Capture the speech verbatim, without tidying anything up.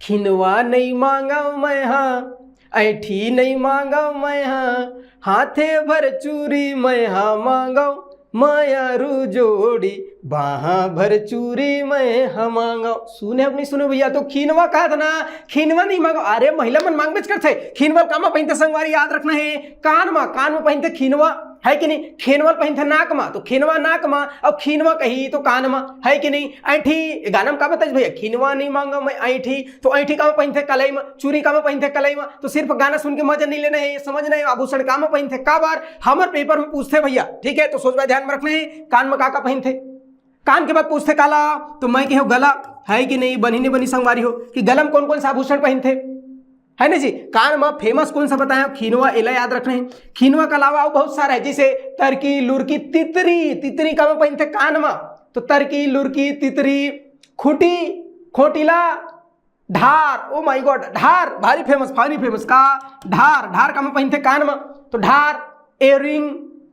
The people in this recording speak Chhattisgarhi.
खिनवा नइ मांगव मैं हा, ऐठी नइ मांगव मैं हा, हाथे भर चूरी मैं हा मांगव, माया रू जोड़ी, बाहा भर चूरी मैं हा मांगव। सुने हो कि नहीं सुने भैया? तो खिनवा कहत ना, खिनवा नहीं मांगव। अरे महिला मन मांगबेच करथे। खिनवा ल कामा पहिनथे संगवारी, याद रखना है, कान मा, कान मा पहिनथे खिनवा, है कि नहीं? खिनवा ल पहिनथे नाक मा, तो खिनवा नाक मा, अउ खिनवा कही तो कान मा, है कि नहीं? ऐठी, गाना में का बताइस भैया, खिनवा नहीं मांगव मैं ऐठी, तो ऐठी कामा पहिनथे कलाई मा, चूरी कामा पहिनथे कलाई मा। तो सिर्फ गाना सुन के मजा नहीं लेना है, ये समझना है आभूषण कामा पहिनथे, काबर हमर पेपर में पूछथे भैया, ठीक है? तो सोच बात ध्यान में रखना है, कान में का का पहिनथे। कान के बाद पूछथे काला, तो मैं कहे गला, है कि नहीं? बनी नहीं बनी संगवारी हो कि गला में कौन कौन सा आभूषण पहिनथे, है ना जी? कान में फेमस कौन सा बताया? खिनवा, एला याद रखना है। खिनवा के अलावा अउ बहुत सारा है, जैसे तरकी, लुरकी, तितरी। तितरी कामा पहिनथे? कान में। तो तरकी, लुरकी, तितरी, खुटी, खोटिला, ढार। ओ माय गॉड, ढार भारी फेमस, भारी फेमस का ढार। ढार कामा पहिनथे? कान में। तो ढार, इयररिंग,